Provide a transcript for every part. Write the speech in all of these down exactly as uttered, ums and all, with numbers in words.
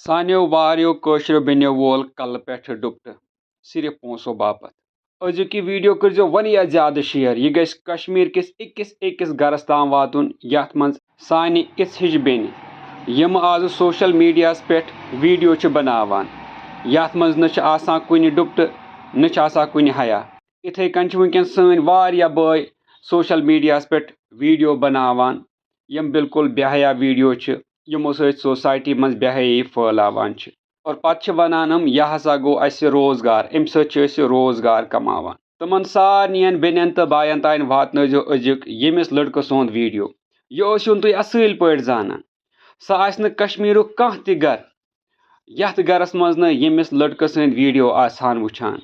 سانیو واریو کٲشریو بیٚنیو وول کلہٕ پٮ۪ٹھٕ ڈُپٹہٕ، صرف پونٛسو باپتھ۔ أزیُک یہِ video کٔرۍزیو واریاہ زیادٕ share۔ یہِ گژھِ کشمیٖر کِس أکِس أکِس گرس تام واتُن، یتھ منٛز سانہِ اِژھ ہِش بیٚنہِ، یِم آزٕ social mediaہس پٮ۪ٹھ video چھِ بناوان، یتھ منٛز نہ چھِ آسان کُنہِ ڈُپٹہٕ، نہ چھِ آسان کُنہِ حیا۔ اِتھَے کٔنۍ چھِ وٕنکٮ۪ن سٲنۍ واریاہ بٲے social mediaہس پٮ۪ٹھ video بناوان، یِم بالکل بے حیا video چھِ، یِمو سۭتۍ society منٛز بے حیٲیی پھٲلاوان چھِ۔ اور پتہٕ چھِ ونان یِم، "یہِ ہسا گوٚو اسہِ روزگار، امہِ سۭتۍ چھِ أسۍ روزگار کماوان۔" تِمن سارنٕین بیٚنٮ۪ن تہٕ باین تام واتنٲیزیو أزیُک ییٚمِس لڑکہٕ سُنٛد video۔ یہِ ٲسِوُن تُہۍ اصٕل پٲٹھۍ زانان، سُہ آسہِ نہٕ کشمیٖرُک کانٛہہ تہِ گرٕ، یتھ گرس منٛز نہٕ ییٚمِس لڑکہٕ سٕنٛدۍ video آسہِ ہن وٕچھان۔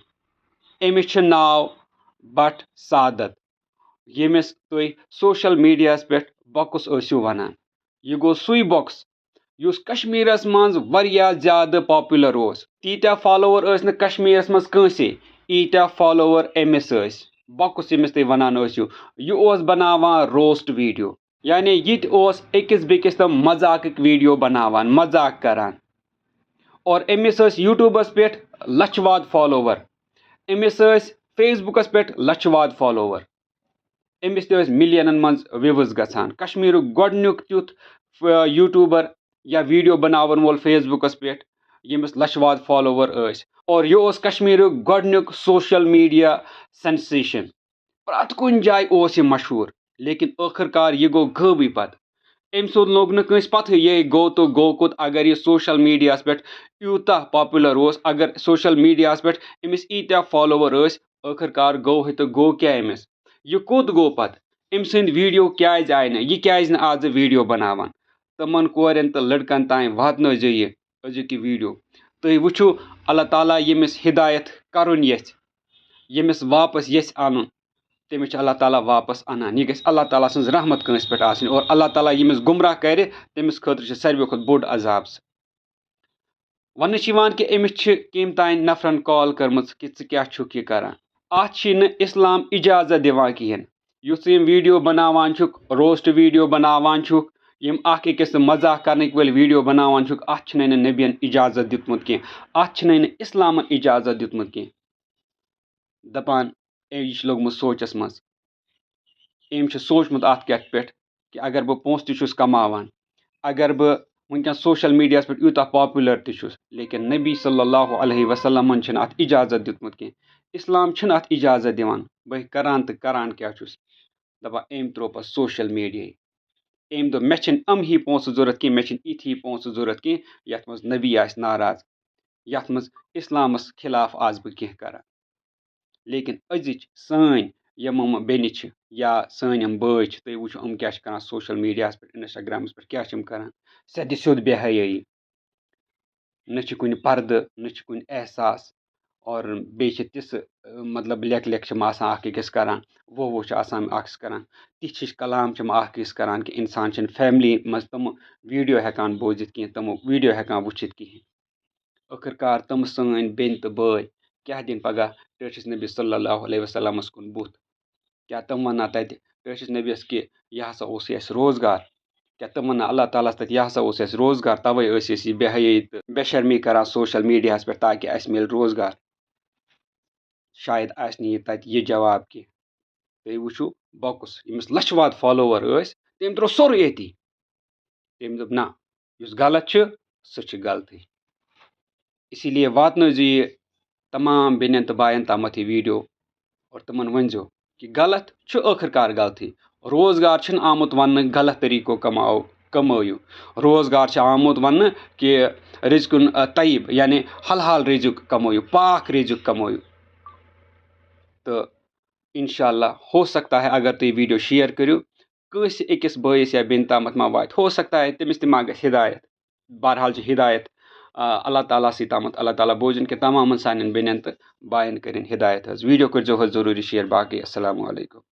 أمِس چھُ ناو بٹ سعادت، ییٚمِس تُہۍ social mediaہس پٮ۪ٹھ بۄکُس ٲسِو ونان۔ یہِ گوٚو سُے بۄکُس، یُس کشمیٖرس منٛز واریاہ زیادٕ popular اوس۔ تیٖتیٛاہ follower ٲسۍ نہٕ کشمیٖرس منٛز کٲنٛسے، ییٖتیٛاہ follower أمِس ٲسۍ۔ بۄکُس ییٚمِس تُہۍ ونان ٲسِو، یہِ اوس بناوان roast video۔ یعنی یہِ تہِ اوس أکِس بیٚکِس تام مذاقٕکۍ video بناوان، مذاق کران۔ اور أمِس ٲسۍ YouTubeس پٮ۪ٹھ لچھِ واد follower، أمِس ٲسۍ Facebookس پٮ۪ٹھ لچھِ واد follower۔ أمِس تہِ ٲسۍ millionن منٛز views گژھان۔ کشمیٖرُک گۄڈٕنیُک تیُتھ، آ، YouTuber یا video بناون وول Facebookس پٮ۪ٹھ، ییٚمِس لچھِ واد follower ٲسۍ۔ اور یہِ اوس کشمیٖرُک گۄڈٕنیُک social media sensation۔ پرٛٮ۪تھ کُنہِ جایہِ اوس یہِ مشہوٗر، لیکن ٲخٕر کار یہِ گوٚو غٲبٕے پتہٕ۔ أمۍ سُنٛد لوٚگ نہٕ کٲنٛسہِ پتہٕے، یہِ گوٚو تہٕ گوٚو کوٚت۔ اگر یہِ social mediaہس پٮ۪ٹھ یوٗتاہ popular اوس، اگر social mediaہس پٮ۪ٹھ أمِس ییٖتیٛاہ follower ٲسۍ، ٲخٕر کار گوٚو ہے تہٕ گوٚو کیٛاہ أمِس؟ یہِ کوٚت گوٚو پتہٕ؟ أمۍ سٕنٛدۍ video کیٛازِ آیہِ نہٕ؟ یہِ کیٛازِ نہٕ آزٕ video بناوان؟ تِمن کورٮ۪ن تہٕ لڑکن تام واتنٲیزیو یہِ أزیُک یہِ video۔ تُہۍ وٕچھِو، اللہ تعالیٰ ییٚمِس ہدایت کرُن یژھِ، ییٚمِس واپس یژھِ انُن، تٔمِس چھُ اللہ تعالیٰ واپس انان۔ یہِ گژھِ اللہ تعالیٰ سٕنٛز رحمت کٲنٛسہِ پٮ۪ٹھ آسٕنۍ، اور اللہ تعالیٰ ییٚمِس گمراہ کرِ، تٔمِس خٲطرٕ چھِ ساروی کھۄتہٕ بوٚڑ عذاب سُہ۔ وننہٕ چھِ یِوان کہِ أمِس چھِ کیٚمۍ تام نفرن call کٔرمٕژ کہِ ژٕ کیٛاہ چھُکھ یہِ کران؟ اتھ چھِ نہٕ اسلام اجازت دِوان کِہیٖنۍ۔ یُس ژٕ یِم video بناوان چھُکھ، roast video بناوان چھُکھ، یِم اکھ أکِس سۭتۍ مذاق کرنٕکۍ وٲلۍ video بناوان چھُکھ، اتھ چھُنہٕ نہٕ نبین اجازت دیُتمُت کینٛہہ، اتھ چھُنہٕ نہٕ اسلامن اجازت دیُتمُت کینٛہہ۔ دپان، أمۍ، یہِ چھُ لوٚگمُت سونٛچس منٛز۔ أمۍ چھُ سوٗنٛچمُت اَتھ کَتھِ پٮ۪ٹھ کہِ اگر بہٕ پونٛسہٕ تہِ چھُس کماوان، اگر بہٕ وٕنکٮ۪ن social mediaہَس پٮ۪ٹھ یوٗتاہ popular تہِ چھُس، لیکن نبی صلی اللہ علیہ وسلمن چھُنہٕ اَتھ اجازت دیُتمُت کینٛہہ۔ اسلام چھُنہٕ اَتھ اجازت دِوان۔ بہٕ کران تہٕ کران کیٛاہ چھُس؟ دَپان، أمۍ ترٛوو پَتہٕ social mediaہٕے۔ أمۍ دوٚپ، مےٚ چھِنہٕ یِم ہی پونٛسہٕ ضوٚرَتھ کینٛہہ، مےٚ چھِنہٕ یِتھۍ ہی پونٛسہٕ ضوٚرَتھ کینٛہہ، یَتھ منٛز نبی آسہِ ناراض، یَتھ منٛز اسلامَس خلاف آسہٕ بہٕ کینٛہہ کران۔ لیکن أزِچ سٲنۍ یِم یِم بیٚنہِ چھِ یا سٲنۍ یِم بٲے چھِ، تُہۍ وٕچھِو یِم کیٛاہ چھِ کران social mediaہَس پٮ۪ٹھ، Instagramَس پٮ۪ٹھ کیٛاہ چھِ یِم کران، سیٚدِ سیوٚد بے حیٲیی۔ نہ چھِ کُنہِ پردٕ، نہ چھِ کُنہِ احساس، اور بیٚیہِ چھِ تِژھٕ، مطلب، لیٚکھ لیٚکھ چھِ یِم آسان اکھ أکِس کران، وو وو چھِ آسان اکھ أکِس کران، تِتھۍ ہِش کلام چھِ یِم اکھ أکِس کران کہِ انسان چھِنہٕ family منٛز تِم video ہٮ۪کان بوٗزِتھ کینٛہہ، تِم video ہٮ۪کان وٕچھِتھ کِہیٖنۍ۔ ٲخٕر کار تِم سٲنۍ بیٚنہِ تہٕ بٲے کیٛاہ دِن پگاہ ٹٲٹھِس نبی صلی اللہ علیہ وسلمس کُن بُتھ؟ کیٛاہ تِم وَننا تَتہِ ٹٲٹھِس نبیَس کہِ یہِ ہسا اوسُے اَسہِ روزگار؟ کیٛاہ تِم وَننا اللہ تعالیٰ ہَس تَتہِ یہِ ہسا اوس اَسہِ روزگار، تَوَے ٲسۍ أسۍ یہِ بے حیٲیی تہٕ بے شرمی کران social mediaہَس پٮ۪ٹھ تاکہِ اَسہِ میلہِ روزگار؟ شاید آسہِ نہٕ یہِ تَتہِ یہِ جواب کینٛہہ۔ تُہۍ وٕچھِو، بۄکُس، ییٚمِس لَچھِ واد follower ٲسۍ، تٔمۍ ترٛوو سورُے أتی۔ تٔمۍ دوٚپ، نہ، یُس غلط چھُ، سُہ چھُ غلطٕے۔ اسی لیے واتنٲیزیو یہِ تمام بیٚنٮ۪ن تہٕ باین تامَتھ یہِ video اور تِمن ؤنۍزیو کہِ غلط چھُ ٲخٕر کار غلطٕے۔ روزگار چھُنہٕ آمُت وننہٕ غلط طریٖقو کماو، کمٲیِو۔ روزگار چھُ آمُت وننہٕ کہِ رزقُن، آ، طیب، یعنی حلال رزق کمٲیِو، پاک رزق کمٲیِو۔ تہٕ انشاءاللہ ہو سکتا ہے اگر تُہۍ video share کٔرِو، کٲنٛسہِ أکِس بٲیِس یا بیٚنہِ تامَتھ ما واتہِ، ہو سکتا ہے تٔمِس تہِ ما گژھِ ہدایت۔ بہرحال چھِ ہدایت، آ، اللہ تعالیٰ سٕے تامَتھ۔ اللہ تعالیٰ بوزِن کہِ تمامَن سانٮ۪ن بیٚنٮ۪ن تہٕ باین کٔرِن ہدایت حظ۔ Video کٔرۍزیو حظ ضروٗری share۔ باقٕے السلام علیکم۔